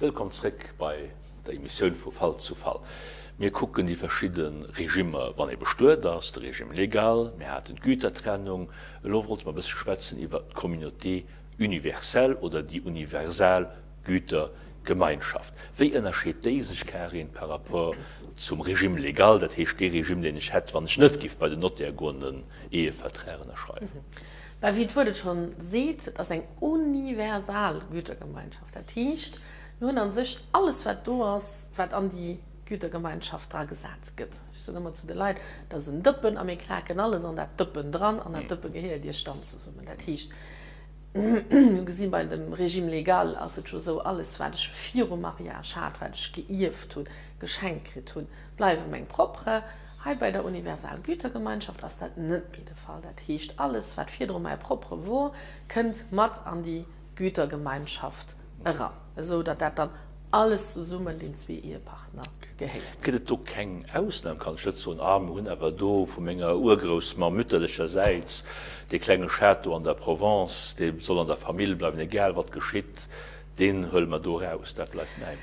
Wëllkomm zréck bei der Emissioun vu Fall zu Fall. Mir kucken déi verschidde Regimmer, wann ee bestuet ass, de Régime légal, mir haten d'Gütertrennung, elo wollte mer e bëssche schwätzen iwwert d'Communauté universelle oder déi universal Gütergemeinschaft. Wéi ënnerscheet déi sech, Karin, par rapport zum Régime légal, dat heescht dee Regime, deen ech hätt, wann ech net giff bei den Notaire goen en Ehevertrag ënnerschreiwen? Bah, wéi d'Wuert et schonn seet, et ass eng universal Gütergemeinschaft. Dat heescht, mir hunn a sech alles, wat do ass, wat an déi Gütergemeinschaft dragesat gëtt. Ech soen ëmmer zu de Leit, dat ass en Dëppen a mir klaken alles an dat Dëppen dran an dat Dëppe gehéiert iech dann zesummen. Dat heescht, mir gesinn, bei dem Régime légal ass et jo esou, alles, wat ech virum Mariage hat, wat ech geierft hunn, geschenkt kritt hunn, bleiwe meng propre. Hei bei der Universal Gütergemeinschaft ass dat net méi de Fall. Dat heescht, alles, wat virdru mäi propre wor, kënnt mat an déi Gütergemeinschaft eran, esou datt dat dann alles zesummen den zwee Ehepartner gehéiert. Gëtt et do keng Ausnam? Kann ech net soen, ah mir hunn awer do vu menger Urgroussmamm mütterlechersäits dee klenge Château an der Provence, dee soll an der Famill bleiwen, egal wat geschitt, deen huele mer do eraus, dat bleift mäin.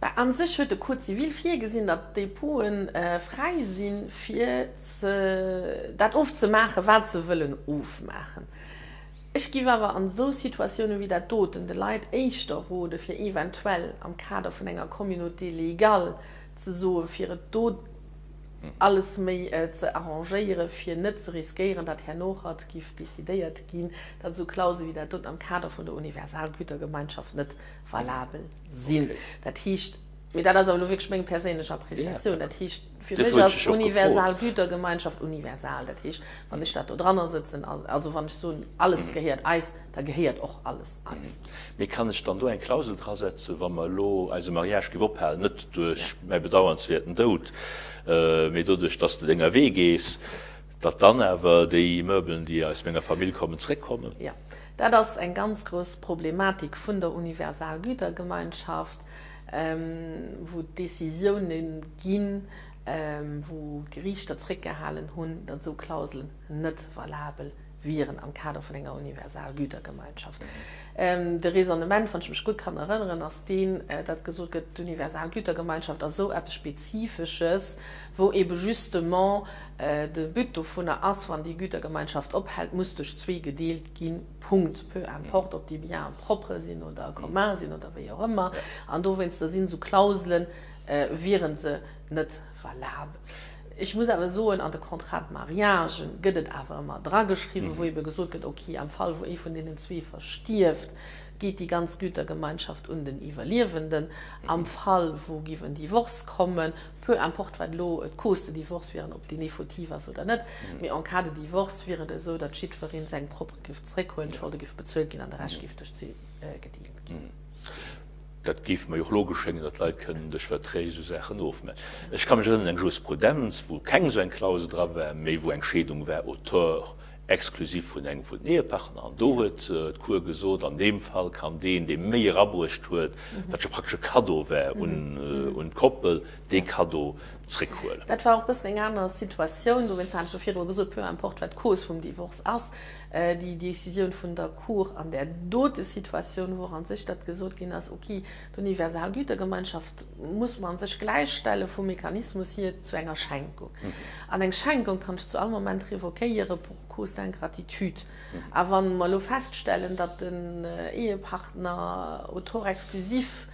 Bah, a sech huet de Code civil virgesinn, datt d'Dépôten fräi sinn, fir ze dat ofzemaachen, wat se wëllen ofmaachen. Ech giff awer an esou Situatiounen wéi dat doten de Leit éischter rode fir eventuell am Kader vun enger Communauté légale ze soen, fir et do alles méi ze arrangéieren, fir net ze riskéieren, datt hernochert giff décidéiert ginn, datt esou Klausele wéi dat doten am Kader vun der Universalgütergemeinschaft net valabel sinn. Dat heescht, mee dat ass awer elo wierklech meng perséinlech Appréciatioun, dat heescht, fir mech ass universal Gütergemeinschaft universal. Dat heescht, wann ech dat do dranner sëtzen, also wann ech soen, alles gehéiert eis, da gehéiert och alles eis. Mee kann ech dann do eng Klausel drasetzen, wa mer elo eise Mariage géif ophalen, net duerch mäi bedauernswäerten Doud, mee doduerch, dass de denger Wee gees, datt dann awer déi Immeublen, déi aus menger Famill kommen, zréckkommen? Jo, dat ass eng ganz grouss Problematik vun der Universalgütergemeinschaft, wou d'Décisiounen ginn, wou d'Geriichter zréckgehalen hunn, datt esou Klauselen net valabel wieren am Kader vun enger Universalgütergemeinschaft. De Raisonnement, wann ech mech gutt kann erënneren, ass deen, datt gesot gëtt, d'Universalgütergemeinschaft ass esou eppes Spezifesches, wou ebe justement de But dovunner ass, wann déi Gütergemeinschaft ophält, muss duerch zwee gedeelt ginn, Punkt, peu importe, ob déi Biens propres sinn oder communs sinn oder wéi och ëmmer. An dowéinster sinn esou Klauselen, wiere se net valabel. Ech muss awer soen, an de Contrats de mariage gëtt et awer ëmmer drageschriwwen, wou ebe gesot gëtt, okay, am Fall wou ee vun deenen zwee verstierft, geet déi ganz Gütergemeinschaft un den Iwwerliewenden. Am Fall wou giff en Divorce kommen, peu importe wat elo d'Cause de divorce wieren, ob deen ee fautif ass oder net, mee en cas de divorce wier et esou, datt jiddweree seng propre giff zréckhuelen, d'Scholde giff bezuelt ginn an de Rescht giff duerch zwee gedeelt ginn. Dat géif mer jo och logesch schéngen, datt d'Leit kënnen duerch Verträg esou Saachen ofmellen. Ech ka mech erënneren un eng Jurisprudenz, wou keng esou eng Klausel dra war, mee wou eng Scheedung war au tort exclusif vun engem vun den Ehepartner. An do huet d'Cour gesot, an deem Fall kann deen, dee méi erabruecht huet, wat jo praktesch e Kaddo war un d'Koppel, dee Kaddo zréckhuelen. Dat war och e bëssen eng aner Situatioun. Dowéinst hat ech jo virdru gesot, peu importe wat d'Cause vum Divorce ass, Déi Décisioun vun der Cour an där dote Situatioun, wor a sech dat gesot ginn ass, ok, d'Universalgütergemeinschaft muss mer a sech gläichstelle vum Mechanismus hier zu enger Schenkung. An eng Schenkung kann ech zu all Moment revoquéiere pour cause d'ingratitude. A wa mer elo feststellen, datt den Ehepartner au tort exclusif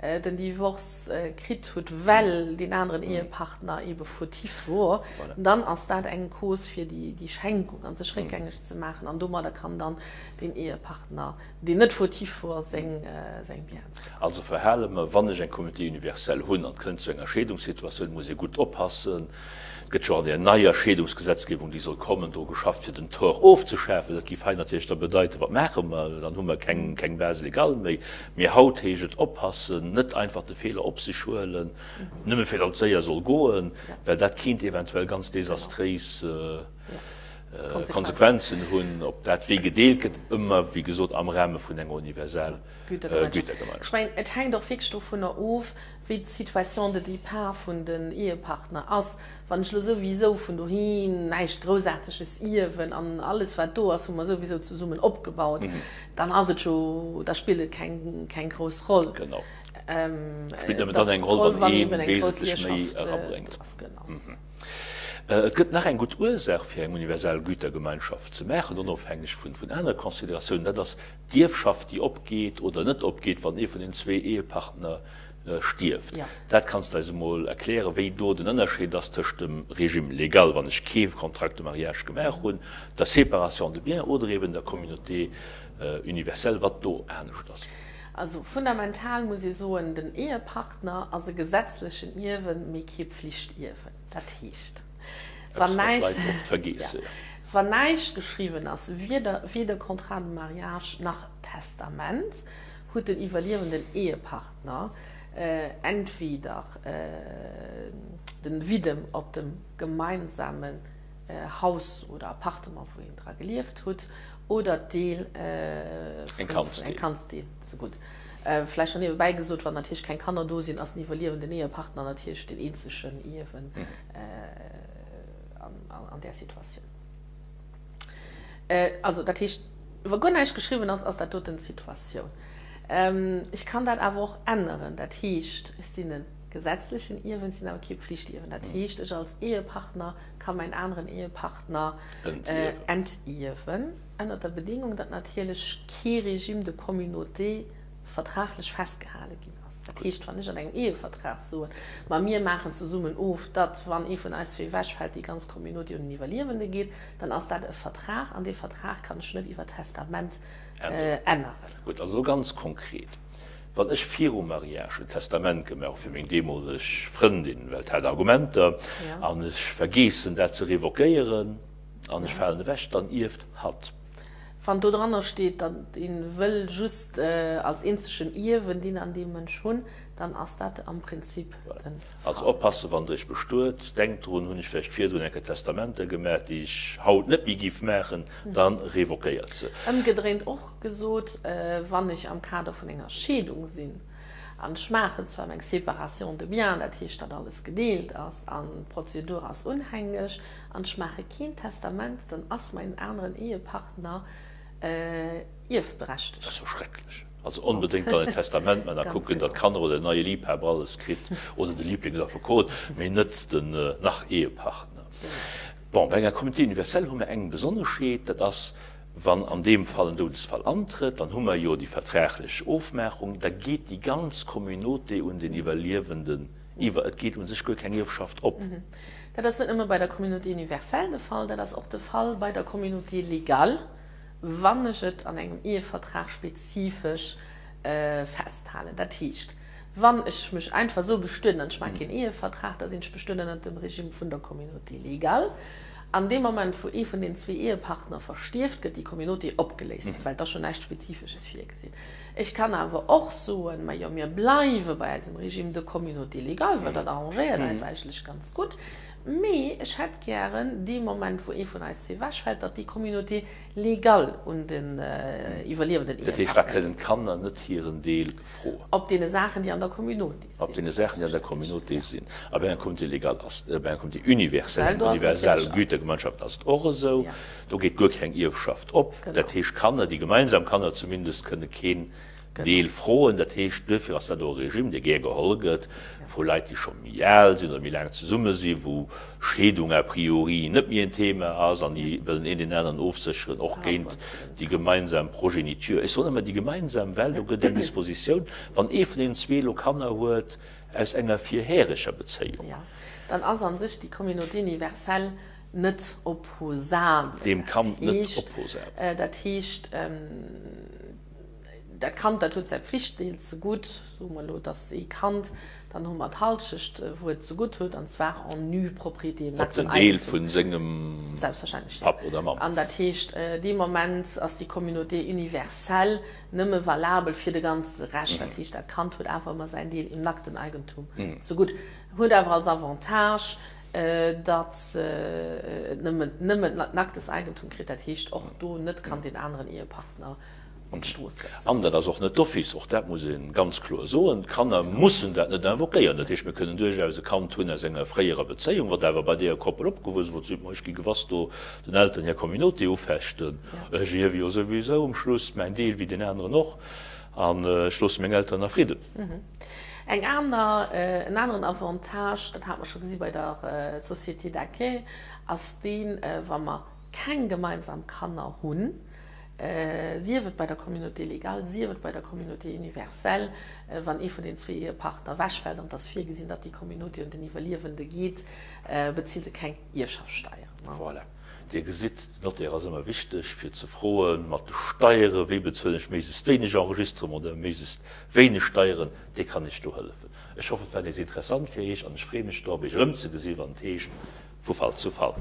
den Divorce kritt hutt, well deen aneren Ehepartner ebe fautif wor, dann ass dat eng Cause fir déi Schenkung a sech réckgängeg ze maachen an domadder kann dann deen Ehepartner, deen net fautif wor, seng Biens zréckhuelen. Also verhale mer, wann ech eng Communauté universelle hunn an et kënnt zu enger Scheedungssituatioun, muss ee gutt oppassen, Et gëtt jo an där neier Scheedungsgesetzgebung, déi soll kommen, dru geschafft, fir den Tort ofzeschafen. Dat géif hei natierlech da bedeiten, Wat maache mer? Dann hu mer keng, keng Base légale méi. Mee haut heescht et oppassen, net einfach de Feeler op sech huelen, nëmme fir datt et séier soll goen, well dat kéint eventuell ganz desastréis Konsequenzen hunn, ob dat wéi gedeelt gëtt, ëmmer, wéi gesot, am Rahme vun enger universal Gütergemeinschaft. Ech mengen, et hänkt och wierklech dovunner of, wéi d'Situation de départ vun den Ehepartner ass. Wann ech elo souwisou vun doheem näischt Groussaarteges ierwen an alles wat do ass hu mer souwisou zesummen opgebaut, dann ass et jo, da spillt et keng, keng grouss Roll. Genau. Spillt nëmmen dann eng Roll, wann ee wesentlech méi erabréngt. Et gëtt nach eng gutt Ursaach, fir eng universal Gütergemeinschaft ze maachen, onofhängeg vun anere Consideratiounen, dat ass d'Ierfschaft, déi opgeet oder net opgeet, wann ee vun den zwee Ehepartner stierft. Dat kanns de eis emol erklären, wéi do den Ënnerscheed ass tëscht dem Régime légal, wann ech kee Contrat de mariage gemaach hunn, der Séparation de biens oder eben der Communauté universelle, wat do anescht ass. Also fundamental muss ee soen, den Ehepartner ass e gesetzlechen Ierwen, mee kee Pflichtierwen. Dat heescht, wann näischt geschriwwen ass, weder Contrat de mariage nach Testament, huet den iwwerliewenden Ehepartner entweder den Widdem op dem gemeinsamen Haus oder Appartement, wou een dra gelieft hutt, oder d'Deel vun eng Kandsdeel zegutt. Vläicht nach niewebäi gesot, wann natierlech keng Kanner do sinn, ass den iwwerliewenden Ehepartner natierlech deen eenzegen Ierwen an där Situatioun. Also dat heescht, wa guer näischt geschriwwen ass, ass dat doten d'Situatioun. Ech kann dat awer och änneren. Dat heescht, ech sinn e gesetzlechen Ierwen, ech sinn awer kee Pflichtierwen. Dat heescht, ech als Ehepartner ka mäin aneren Ehepartner entierwen, ënnert der Bedingung, datt natierlech kee Régime de communauté vertraglech festgehale ginn ass. Dat heescht, wann ech an engem Ehevertrag soen, ma mir maachen zesummen of, datt, wann ee vun eis zwee ewechfält, déi ganz Communauté un den Iwwerliewende geet, dann ass dat e Vertrag an dee Vertrag kann ech net iwwer Testament änneren. Gutt, also elo ganz konkret, Wann ech virum Mariage en Testament gemaach hu fir meng deemoleg Frëndin, well d'hat Argumenter, an ech vergeessen dat ze revoquéieren an ech falen ewech, dann ierft hatt. Wann do dranner steet, datt ee wëll just als eenzegen Ierwen deen an dee Mënsch hunn, dann ass dat am Prinzip den Fall. Also oppassen, wann der iech bestuet, denkt drun, hunn ech vläicht virdrun enke Testamenter gemaach, déi ech haut net méi giff maachen, dann revoquéiert se. Ëmgedréint och gesot, wann ech am Kader vun enger Scheedung sinn an ech maachen zwar meng Séparation de biens, dat heescht, datt alles gedeelt ass an d'Prozedur ass unhängeg, an ech maache keen Testament, dann ass mäin aneren Ehepartner ierfberechtegt. Dat ass jo schrecklech. Also onbedéngt dann en Testament maachen a kucken, datt d'Kanner oder den neie Liebhaber alles kritt oder de Lieblingsaffekot, mee net den Nach-Ehepartner. Bon, bei enger Communauté universelle hu mer eng Besonneschheet, dat ass, wann an deem Fall en Doudesfall antrëtt, dann hu mer jo déi vertraglech Ofmaachung, da geet déi ganz Communauté un den Iwwerliewenden iwwer. Et geet u sech guer keng Ierfschaft op. Dat ass net nëmme bei der Communauté universelle de Fall, dat ass och de Fall bei der Communauté légale, wann ech et an engem Ehevertrag spezifesch festhalen. Dat heescht, wann ech mech einfach esou bestueden an ech maache keen Ehevertrag, da sinn ech bestuet ënnert dem Regime vun der Communauté légale. An deem Moment, wou ee vun den zwee Ehepartner verstierft, gëtt déi Communauté opgeléist, well et ass jo näischt Spezifesches virgesinn. Ech kann awer och soen, Majo, mir bleiwe bei eisem Régime de communauté légale, well dat arrangéiert eis eigentlech ganz gutt, mee ech hätt gären, dee Moment, wou ee vun eis zwee ewechfält, datt déi Communauté légale un den iwwerliewenden Dat heescht, da Ehepartner kënnen geet. d'Kanner net hiren Deel froen. Op deene Saachen, déi an der Communauté sinn. Op deene Saachen, déi an der Communauté sinn. A bei enger Communauté légale ass, bei enger Communauté universelle, enger universell Gütergemeinschaft ass et och esou. Do geet guer keng Ierfschaft op. Dat heescht, d'Kanner, déi gemeinsam Kanner zumindest, kënne keen Deel froen. Dat heescht, duerfir ass dat och e Regime, dee gär geholl gëtt vu Leit, déi scho méi al sinn oder méi laang zesumme sinn, wou Scheedung a priori net méi en Thema ass an déi wëllen een deen aneren ofsécheren, och géint déi gemeinsam Progéniture. Ech soen ëmmer déi gemeinsam, well do gëtt eng Dispositioun, wann ee vun deenen zwee elo Kanner huet aus enger virheriger Bezéiung. Jo, dann ass a sech déi Communauté universelle net opposabel. Deem Kand net opposabel. Dat heescht, dat Kand, dat huet säi Pflichtdeel zegutt, soe mer elo, et ass ee Kand, dann hu mer d'Halschecht, wou et zegutt huet, an zwar en nue propriété, im nackten Eigentum. Op den Deel vu sengem Papp oder Mamm. An dat heescht, dee Moment ass déi Communauté universelle nëmme valabel fir de ganze Rescht. Dat heescht, dat Kand huet awer ëmmer säin Deel im nackten Eigentum zegutt, huet awer als Avantage, datt et nëmmen nacktes Eigentum kritt, dat heescht och do net kann deen aneren Ehepartner op d'Strooss setzen. An dat ass och net d'office, och dat muss ee ganz kloer soen, d'Kanner mussen dat net invoquéieren. Dat heescht, mir kënnen duerchaus e Kand hunn aus enger fréierer Bezéiung, wat awer bei deeër Koppel opgewuess ass, wou seet, ma ech gi gewass do den Elteren hir Communauté ufechten, ech ierwe jo souwisou um Schluss mäin Deel wéi deen aneren och. An ech loosse meng Elteren a Fridden. Eng aner, en aneren Avantage, dat hate mer scho gesi bei der Société d'accueil, ass deen, wa mer keng gemeinsam Kanner hunn, sief et bei der Communauté légale, sief et bei der Communauté universelle, wann ee vun den zwee Ehepartner ewechfält an et ass virgesinn, datt déi Communauté un den Iwwerliewende geet, bezilt e keng Ierfschaftssteieren. Voilà. Dir gesitt, den Notaire ass ëmmer wichteg, fir ze froen, mat de Steieren, wéi bezuelen ech méiglechst wéineg Enregistrement oder méiglechst wéineg Steieren, dee kann Iech do hëllefen. Ech hoffen, et war nees interessant fir Iech an ech freeë mech drop, Iech erëmzegesinn, wann et heescht, Vu Fall zu Fall.